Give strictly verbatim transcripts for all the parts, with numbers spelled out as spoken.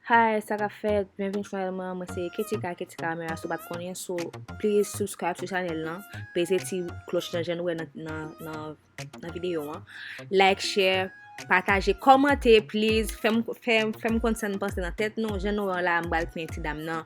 Hi, sa k ap fèt? Byenvini sou chanèl mwen. Mwen se Ketika, Ketika Kamera, si w pa t konnen. So, please subscribe sou chanèl lan. Peze ti klòch lan jan nou wè nan, nan, nan, nan videyo an. Like, share, pataje, kòmante, please. Fè m, fè m, fè m konn sa n panse nan tèt nou. Jan nou wè an la, m pral plen ti dam nan.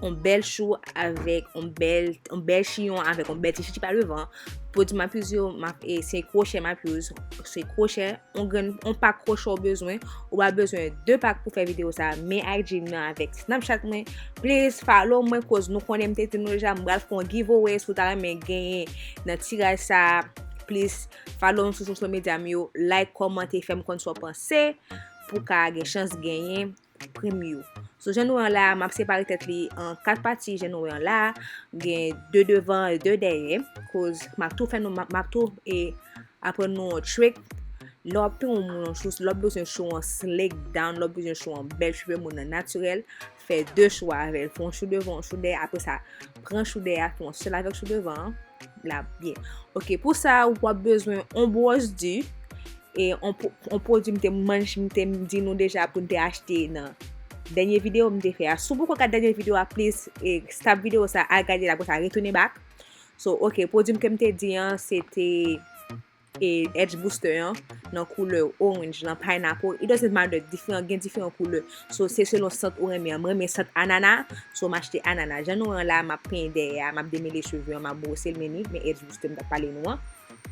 On bèl chou avèk on bèl, on bèl chiyon avèk on bèl ti chichi pa devan. Pwodui m ap use yo, m ap, e, se kwochè m ap use, se kwochè, on grenn, on pak kwochè w bezwen, ou pa bezwen de pak pou fè videyo sa, men I G nan avèk Snapchat mwen, please follow mwen, koz nou konnen m te di nou deja, m pral fè on giveaway, si w ta renmen genyen nan tiraj sa, please follow m sou social media m yo, like, kòmante, fè m konn sa w panse, pou w ka gen chans genyen premye. So, jan nou wè an la, m ap separe tèt li an kat pati, jan nou wè an la, gen de devan e de dèyè, koz m ap tou fè nou, m ap, m ap tou, e, aprann nou yon trick. Lè w ap peye yon moun yon chou, lè w bezwen chou an slick down, lè w bezwen chou an bèl, cheve moun nan natirèl, fè de chou avè l, fè yon chou devan, yon chou dèyè, apre sa, pran chou dèyè a, fè yon sèl avèk chou devan an, l ap byen. Ok, pou sa, w ap bezwen yon bwòs di, e on, pwo- on pwodui m te manj, m te di nou deja pou n te achte nan dènye videyo m te fè a. Si w poko gad dènye videyo a, please, e, stop videyo sa, al gade l, apre sa, retounen back. So, ok, pwodui m ke m te di an, se te, e, Edge Booster an, nan koulè orange, nan pineapple. It doesn't matter, diferan, gen diferan koulè. So, se selon sant ou renmen an. Mwen renmen sant anana, so m achte anana. Jan nou wè an la, m ap penyen dèyè a, m ap demele cheve an, m ap bwose l, men ni, men Edge Booster m t ap pale nou an.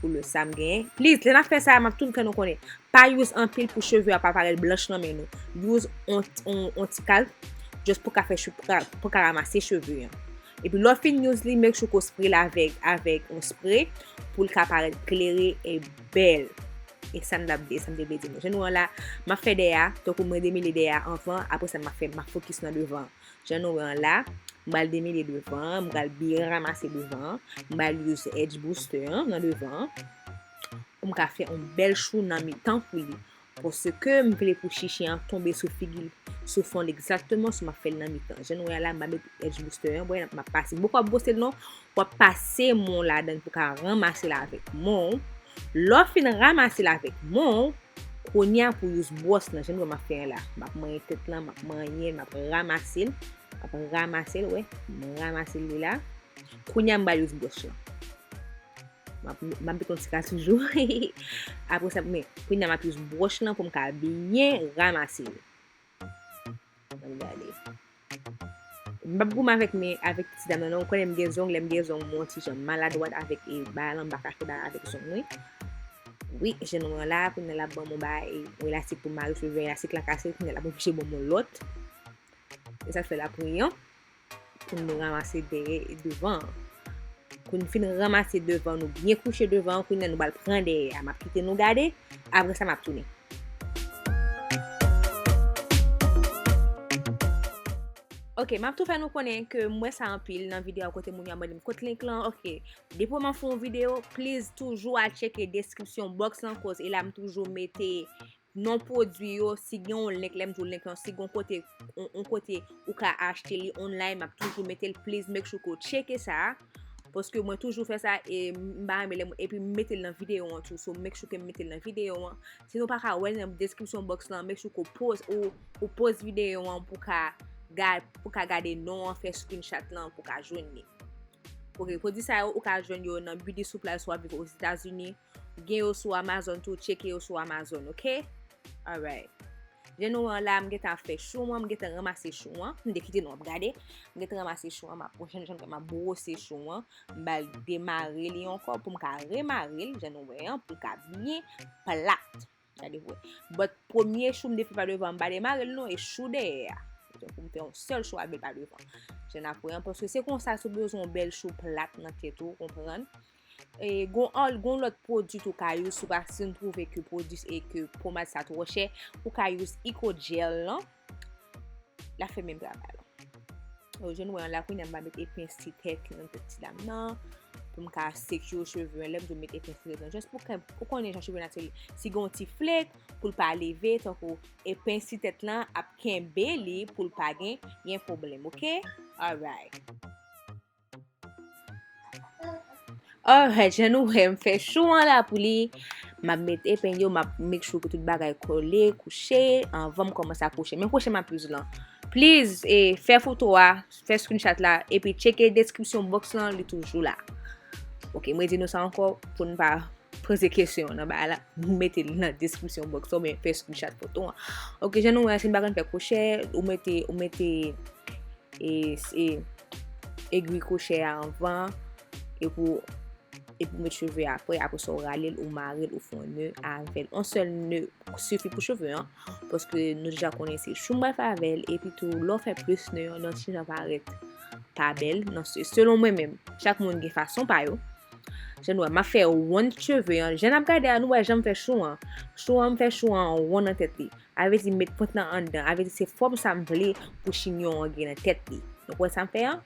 Pou le sa m genyen. Please, lè n ap fè sa, m ap tou fè nou konnen. Pa use anpil pou cheve a pa parèt blanch nan men nou. Use on, on, on ti kal, just pou ka fè che- pou ka, pou ka ramase cheve an. Epi lè w fin use li, make sure ke w spray l avèk, avèk on spray pou l ka parèt klere e bèl. E sa m t ap di, e sa m te vle di nou. Jan nou wè an la, m ap fè dèyè a, tankou mwen demele dèyè a anvan, apre sa m ap fè, m ap fokis nan devan. Jan nou wè an la, m pral demele devan an, m pral byen ramase devan an, m pral use Edge Booster an nan devan an, pou m ka fè yon bèl chou nan mitan pou li. Paske m vle pou chichi an tonbe sou figi l, sou fon l egzakteman, so m ap fè l nan mitan. Jan nou wè an la, m pa met Edge Booster an, bon, m ap pase. M poko ap bwose l non, w ap pase men w ladan l pou ka ranmase l avèk men w. Lè w fin ranmase l avèk men w, kounye a pou use bwòs lan, jan nou wè m ap fè an la. M ap manyen tèt lan, m ap manyen, m ap ramase l, m ap ramase l, wè, m ramase l la. Kounye a m pral use bwòs lan. M ap, m ap met yon ti ka toujou. Apre sa, men, kounye a m ap use bwòs lan pou m ka byen ramase l. Ann gade. M p ap goumen avèk men, avèk ti dam nan, non. Ou konnen m gen zong, lè m gen zong, m yon ti jan maladwat avèk, e, bagay lan, m pa ka fè bagay avèk zong mwen. Wi, jan nou wè an la, kounye a l ap ban m yon bagay, e, yon elastik pou m mare cheve, elastik lan kase, kounye a l ap oblije ban m yon lòt. E sa k fè l ap ri an. Pou nou ranmase dèyè e devan an. Pou nou fin ranmase devan, nou byen kouche devan an, kounye a nou pral pran dèyè a. M ap kite nou gade, apre sa m ap tounen. Ok, m ap tou fè nou konnen ke m wè sa anpil nan videyo a kote moun yo ap mande m kot link lan. Ok, depi m ap fè yon videyo, please toujou al tcheke description box lan, koz e la m toujou mete non pwodui yo, si gen yon link, lè m di w link lan, si gen yon kote, yon, yon kote ou ka achte li online, m ap toujou mete l, please make sure ke w tcheke sa. Paske mwen toujou fè sa, e m pa renmen lè moun, epi m mete l nan videyo an tou, so make sure ke m mete l nan videyo an. Si nou pa ka wè l nan description box lan, make sure ke w pause, ou, ou pause videyo an pou ka gad, pou ka gade non an, fè screenshot lan pou ka jwenn li. Ok, pwodui sa yo, ou ka jwenn yo nan beauty supply si w ap viv Ozetazini. Gen yo sou Amazon tou, tcheke yo sou Amazon, ok? Alright. Jan nou wè an la, m gentan ap fè chou an, m gentan ranmase chou an. M te kite nou ap gade. M gentan ranmase chou an, m ap, jan, jan, m ap bwose chou an. M pral demare li ankò pou m ka remare l, jan nou wè an, pou l ka byen plat. Gade vre. But premye chou m te fè pa devan, m pa demare l non, e chou dèyè a. Donk, pou m fè yon sèl chou avè l pa devan. Jan n ap wè an, paske se konsa, si w bezwen yon bèl chou plat nan tèt ou, konprann? E gon, gon lòt pwodui tou ka use, si w pa, si n twouve ke pwodui e ke pomad sa twò chè, ou ka use Eco Gel lan. L ap fè menm travay la. Ou jwenn wè an la kounye a m pa met epens ti tèt nan tèt ti dam nan. pou m ka secure cheve an, lè m di w met epensi tèt lan, just pou, pou konnen jan cheve natirèl, si gen yon ti flake, pou l pa leve, tankou epensi tèt lan ap kenbe li pou l pa gen, gen pwoblèm, oke? Alright. Alright, jan nou wè, m fè chou an la pou li. M ap met epenn yo, m ap make sure ke tout bagay kole, kouche, anvan m kòmanse a kwoche. Men kwoche m ap use lan. Please, e, fè foto a, fè screenshot la, epi tcheke description box lan, li toujou la. Ok, mwen di nou sa ankò, pou n pa poze kesyon nan bagay la, mete l nan description box la, oubyen fè screenshot foto an. Ok, jan nou wè, si n pa konn fè kwoche, ou mete, ou mete, e, e, egri kwoche a anvan, epi w, epi w met cheve a apre, apre sa w rale l, ou mare l, ou fè yon ne avè l. Yon sèl ne sifi pou cheve an, paske nou deja konnen se chou m pral fè avè l, epi tou, lè w fè plis ne, yon ti jan parèt pa bèl, nan se-, selon mwen menm, chak moun gen fason pa yo. Jan nou wè, m ap fè wonn cheve an. Jan n ap gade a, nou wè jan m fè chou an. Chou an, m fè chou an wonn nan tèt li. A vle di met pwent lan anndan. A vle di se fòm sa m vle pou chinyon an gen nan tèt li. Donk, wè sa m fè an?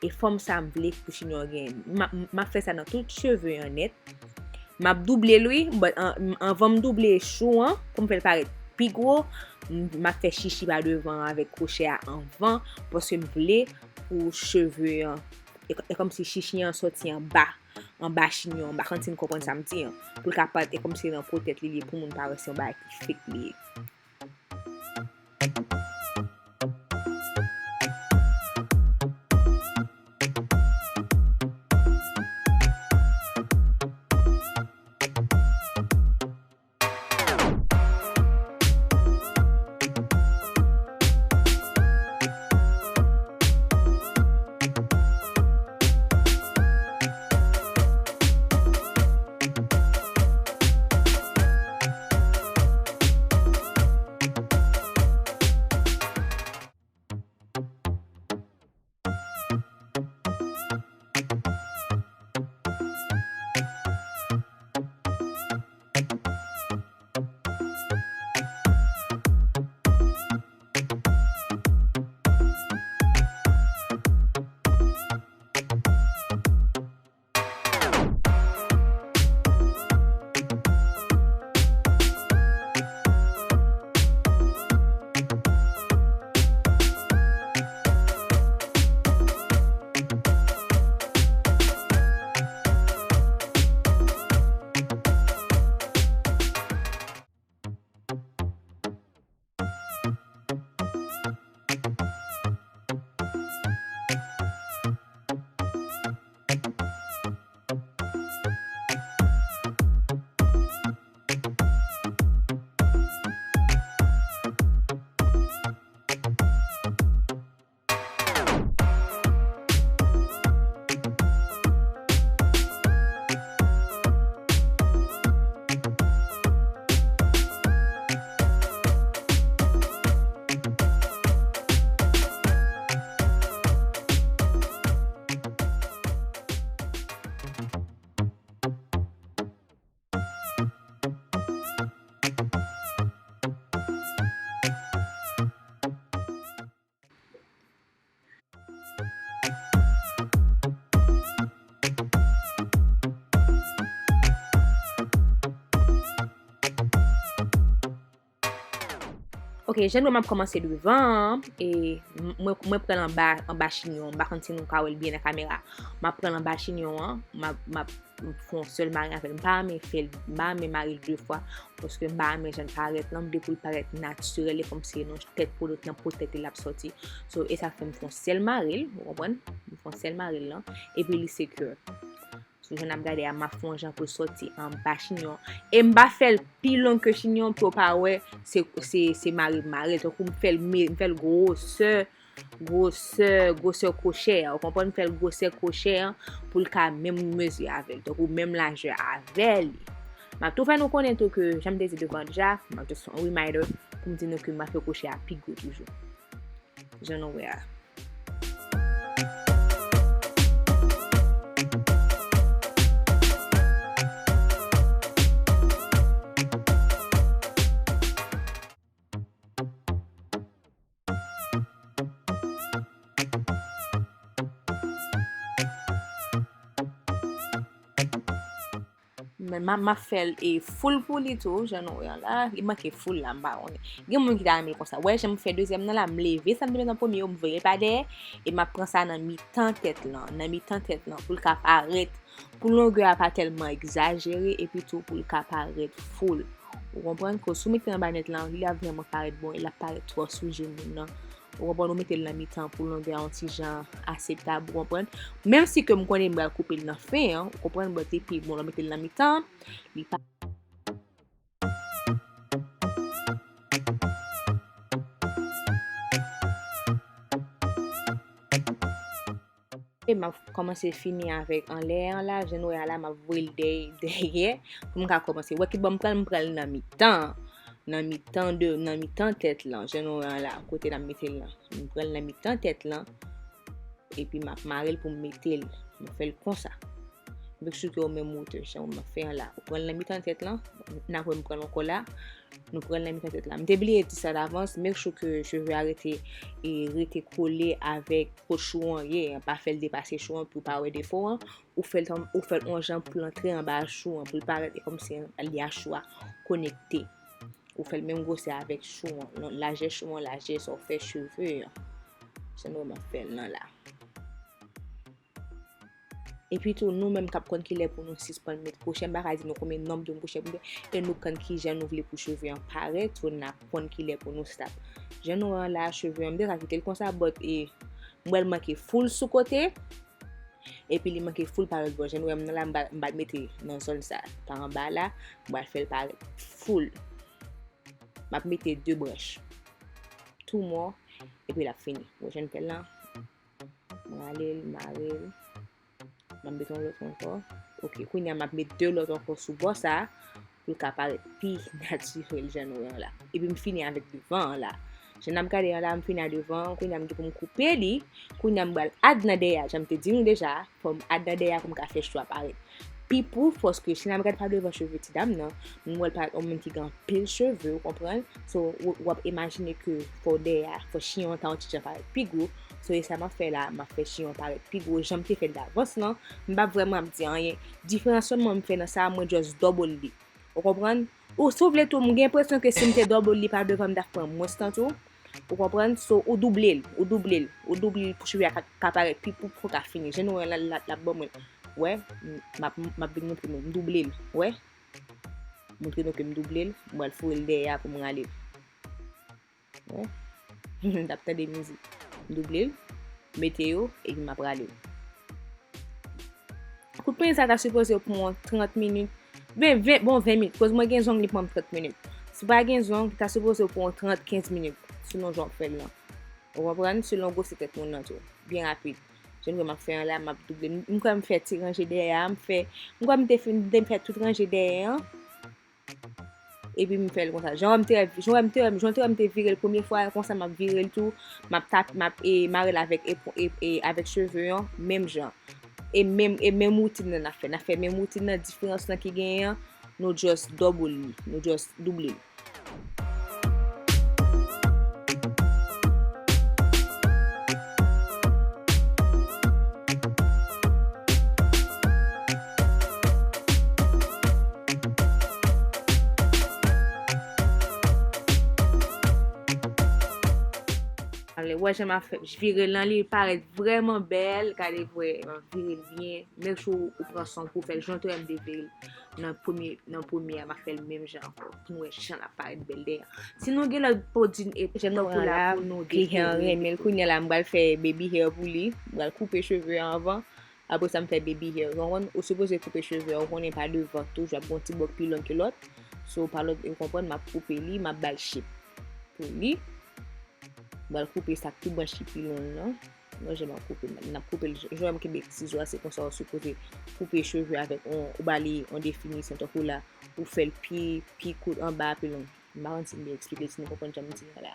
E fòm sa m vle pou chinyon an gen. M ap, m ap fè sa nan tout cheve an nèt. M ap double l, wi. But, an-, anvan m double chou an, pou m fè l parèt pi gwo, m, m ap fè chichi pa devan an avèk kwochè a anvan, paske m vle pou cheve an, e, e kòmsi chichi an sòti anba, anba chinyon an, m pa konn si n konprann sa m di an. Pou l ka parèt, e kòmsi nan po tèt li, li ye, pou moun pa wè se yon bagay ki fake li ye. Ok, jan nou wè m ap kòmanse devan an, e m-, mwen, mwen pran l anba, anba chinyon an, m pa konn si nou ka wè l byen nan kamera. M ap pran l anba chinyon an, m ap, m ap fè yon sèl mare avè l. M pa renmen fè l, m pa renmen mare l de fwa, paske m pa renmen jan l parèt lan, m vle pou l parèt natirèl, e kòmsi se nan tèt po, nan po tèt li l ap sòti. So, e sa fè m fè yon sèl mare l, ou konprann? M fè yon sèl mare l lan, epi li secure. So, jan n ap gade a, m ap fè yon jan pou l sòti anba chinyon. E m pa fè l pi long ke chinyon pou yo pa wè se, se, se mare m mare l. Tankou m fè l, me-, m fè l gwosè, gwosè, gwosè kwochè a. Ou konprann? M fè l gwosè kwochè an pou l ka menm mezi avè l. Tankou menm lajè avè li. M ap tou fè nou konnen tou ke, jan m te di devan deja, m ap just fè yon reminder pou m di nou ke m ap fè kwochè a pi gwo toujou. Jan nou wè a. Men m ap, m ap fè l e full pou li tou, jan nou wè an la. Li manke full la, m pa konnen. Gen moun ki ta renmen l konsa. Wè, jan m fè dezyèm nan la, m leve sa m te met an premye yo, m voye l pa dèyè, e m ap pran sa nan mitan tèt lan, nan mitan tèt lan, pou l ka parèt, pou longè a pa tèlman egzajere, epi tou pou l ka parèt full. Ou konprann? Koz si w mete l anba nèt lan, li ap vrèman parèt bon, e l ap parèt twò sou je moun nan. Ou konprann, ou mete l nan mitan pou longè a yon ti jan aseptab, ou konprann. Menm si ke m konnen m pral koupe l nan fen an, ou konprann, but li pi bon lè w mete l nan mitan, li pa. E m ap kòmanse fini avèk anlè an la, jan nou wè a la, m ap voye l dèy-, dèyè, pou m ka kòmanse. Wè kit bò m pran l, m pran l nan mitan, nan mitan de, nan mitan tèt lan, jan nou wè an la, kote n ap mete l lan. M pran l nan mitan tèt lan, epi m ap mare l pou m mete l. M fè l konsa. Make sure ke w menm wotè, jan m ap fè an la. Ou pran l nan mitan tèt lan, n ap wè m pran l ankò la. Nou pran l nan mitan tèt la. M te bliye di sa davans, make sure ke cheve a rete, e rete kole avèk kot chou an ye. Pa fè l depase chou an pou w pa wè defo an. Ou fè l tan, ou fè l yon jan pou l antre anba chou an, pou l parèt e kòmsi li a chou a konekte. Ou fè l menm gwosè avèk chou an, lajè chou an, lajè sa w fè cheve an. Se nou m ap fè l nan la. Epi tou, nou menm k ap konn kilè pou nou sispann met kwochè, m pa ka di nou konbyen nonb de kwochè pou nou, e nou konn kijan nou vle pou cheve an parèt, so n ap konn kilè pou nou stop. Jan nou wè an la, cheve an, m te ka kite l konsa, but, e, m wè l manke full sou kote, epi li manke full pa lòt bò. Jan nou wè m nan la, m ba, m ba mete nan zòn sa, pa anba la, m pral fè l parèt full. M ap mete de branch. Two more, epi l ap fini. Ou wè jan n fè l lan? M rale l, mare l. M ap met yon lòt ankò. Ok, kounye a m ap met de lòt ankò sou bò sa, pou l ka parèt pi natirèl jan nou wè an la. Epi m fini avèk devan an la. Jan n ap gade an la, m fini a devan an, kounye a m gen pou m koupe li, kounye a m pral add nan dèyè a, jan m te di nou deja, fò m add nan dèyè a pou m ka fè chou a parèt pi pouf, paske si n ap gade pa devan cheve ti dam nan, nou wè l parèt yon moun ki gen anpil cheve, ou konprann? So, w, w ap imajine ke fò dèyè a, fò chiyon an ta yon ti jan parèt pi gwo. So, e sa m ap fè la, m ap fè chiyon an parèt pi gwo, jan m te fè l davans lan, m p ap vrèman ap di anyen. Diferans sèlman m fè nan sa, mwen just double li. Ou konprann? Ou si w vle tou, m gen enpresyon ke si m te double li pa devan, m t ap pran mwens tan tou. Ou konprann? So, ou double l, ou double l, ou double l pou cheve a ka, ka parèt pi pwòp pou ka fini. Jan nou wè la, la, l ap ban mwen. Wè, m, m ap, m ap vin montre nou, m double l, wè. Montre nou ke m double l, m pral foure l dèyè a pou m rale l. Wè. M t ap tande mizik. M double l, mete yo, epi m ap rale l. Kout peny sa ta sipoze pran trant minit. Ben, ven, bon, ven minit. Koz mwen gen zong, li pran m trant minit. Si w pa gen zong, li ta sipoze pran w trant, kenz minit. Selon jan w ap fè l lan. Ou konprann? Selon gwosè tèt moun nan tou. Byen rapid. Jan m ap fè an la, m ap double. M, m kwè m fè ti ranje dèyè a, m fè, m kwè m te fin, m te fè tout ranje dèyè an. Epi m fè l konsa. Jan w wè m te, jan w wè m te, jan w te wè m te vire l premye fwa a, konsa m ap vire l tou. M ap tap, m ap, e, mare l avèk, e, e, e, avèk cheve an, menm jan. E menm, e menm woutin nan n ap fè. N ap fè menm woutin nan, diferans lan ki genyen an, nou just double li. Nou just double li. Ale, wè jan m ap fè, vire l lan, li parèt vrèman bèl. Gade, wè, m ap vire l byen. Make sure ou pran san w pou w fè l jan w te wè m te vire l nan premye, nan premye a, m ap fè l menm jan ankò. Pou nou wè jan l ap parèt bèl dèyè. Si nou gen lòt pwodui e jan nou pou la pou nou dekore. Kliyan renmen l. Kounye a la, m pral fè baby hair pou li. M pral koupe cheve a anvan. Apre sa, m fè baby hair. Ou konprann? Ou sipoze koupe cheve a, ou konnen pa devan toujou ap gen yon ti bò k pi long ke lòt. So, pa lòt, ou konprann, m ap koupe li, m ap ba l shape pou li. M pral koupe sa k pi branch ki pi long nan. Wè jan m ap koupe, n ap koupe l, jan m kenbe sizo a, se konsa ou sipoze koupe cheve avèk on, ou ba li on definisyon, tankou la, ou fè l pi, pi kout anba, pi long. M pa konn si m byen eksplike, si nou konprann jan m di an la.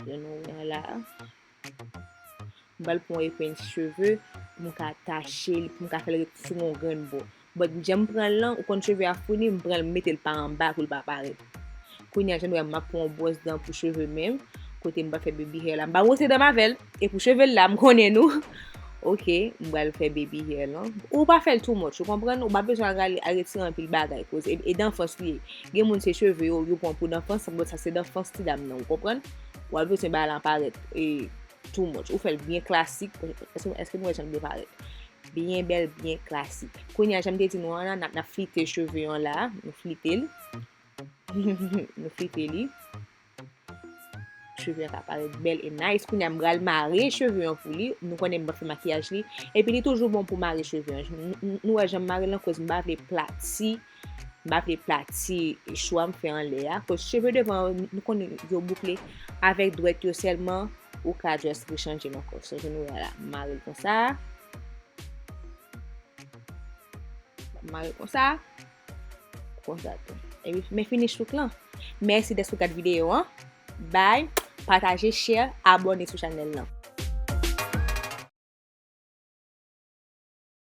Jan nou wè an la. M pral pran yon epeng cheve pou m ka atache li, pou m ka fè l ret sou yon grenn bò. But jan m pran l lan, ou konn cheve a founi, m pran l, m mete l pa anba pou l pa parèt. Kounye a, jan nou wè, m ap pran yon bwòs dan pou cheve menm, kote m pral fè baby hair la. M pa bwose dan m avè l, e pou cheve l la, m konnen nou. Ok, m pral fè baby hair lan. Ou pa fè l too much, ou konprann? Ou pa bezwen al, al retire anpil bagay, koz e, e danfans li ye. Gen moun se cheve yo, yo pran pou danfans, bon, sa se danfans ti dam nan, ou konprann? Ou pa bezwen bay lan parèt e too much. Ou fè l byen klasik. Èske, èske nou wè jan l byen parèt? Byen bèl, byen klasik. Kounye a, jan m te di nou an, n ap, n ap flite cheve an la. Nou flite l. Nou flite li. Cheve an ka parèt bèl e nice. Kounye a, m pral mare cheve an pou li. Nou konnen m pa fè makiyaj li. Epi li toujou bon pou mare cheve an. Nou, nou, nou wè jan m mare l lan, koz m pa vle plati. M pa vle plati chou a m fè anlè a. Koz cheve devan, nou konnen yo boukle avèk dwèt yo sèlman. Ou ka just rechanje l ankò. So, jan nou wè la, m mare l konsa. Mare konsa. Konsa tou. Epi, men finish look lan. Mèsi dèske w gad videyo an. Bye. Pataje, share, abòne sou chanèl lan.